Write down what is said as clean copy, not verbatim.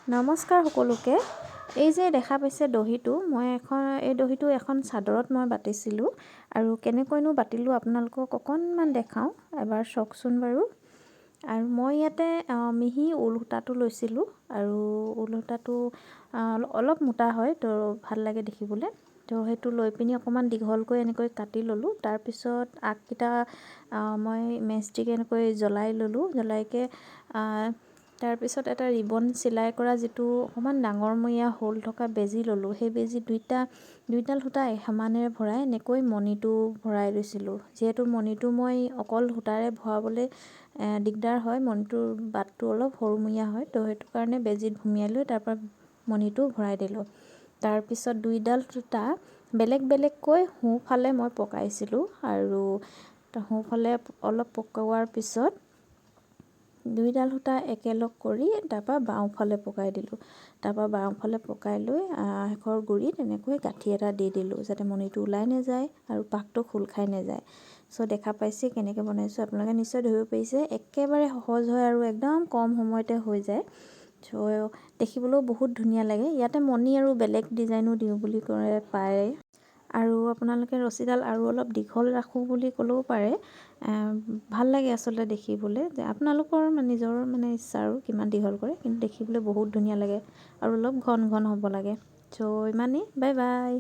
নমস্কাৰ সকলোকে। এই যে দেখা পাইছে দহিটো, মই এখন এই দহিটো এখন চাদৰত মই বাতিছিলোঁ আৰু কেনেকৈনো বাতিলোঁ আপোনালোকক অকণমান দেখাওঁ, এবাৰ চাওকচোন বাৰু। আৰু মই ইয়াতে মিহি ঊল সূতাটো লৈছিলোঁ আৰু ঊল সূতাটো অলপ মোটা হয়, তো ভাল লাগে দেখিবলৈ। তো সেইটো লৈ পিনি অকণমান দীঘলকৈ এনেকৈ কাটি ল'লোঁ। তাৰপিছত আগকেইটা মই মেচটিক এনেকৈ জ্বলাই ল'লোঁ, জ্বলাইকে তাৰপিছত এটা ৰিবন চিলাই কৰা যিটো অকণমান ডাঙৰমূৰীয়া হোল থকা বেজী ল'লোঁ। সেই বেজী দুইডাল সূতা সমানেৰে ভৰাই এনেকৈ মণিটো ভৰাই লৈছিলোঁ। যিহেতু মণিটো মই অকল সূতাৰে ভৰাবলৈ দিগদাৰ হয়, মণিটোৰ বাটটো অলপ সৰুমূৰীয়া হয়, তো সেইটো কাৰণে বেজীত সুমিয়াই লৈ তাৰপৰা মণিটো ভৰাই দিলোঁ। তাৰপিছত দুইডাল সূতা বেলেগ বেলেগকৈ সোঁফালে মই পকাইছিলোঁ আৰু সোঁফালে অলপ পকোৱাৰ পিছত দুইডাল সূতা একেলগ কৰি তাৰপৰা বাওঁফালে পকাই দিলোঁ। তাৰপৰা বাওঁফালে পকাই লৈ শেষৰ গুৰিত এনেকৈ গাঁঠি এটা দি দিলোঁ, যাতে মণিটো ওলাই নাযায় আৰু পাকটো খোল খাই নাযায়। চ' দেখা পাইছে কেনেকৈ বনাইছোঁ, আপোনালোকে নিশ্চয় ধৰিব পাৰিছে। একেবাৰে সহজ হয় আৰু একদম কম সময়তে হৈ যায়। চ' দেখিবলৈও বহুত ধুনীয়া লাগে। ইয়াতে মণি আৰু বেলেগ ডিজাইনো দিওঁ বুলি ক'লে পাৰে আৰু আপোনালোকে ৰছীডাল আৰু অলপ দীঘল ৰাখোঁ বুলি ক'লেও পাৰে। ভাল লাগে আচলতে দেখিবলৈ, যে আপোনালোকৰ নিজৰ মানে ইচ্ছা আৰু কিমান দীঘল কৰে, কিন্তু দেখিবলৈ বহুত ধুনীয়া লাগে আৰু অলপ ঘন ঘন হ'ব লাগে। চ' ইমানেই, বাই বাই।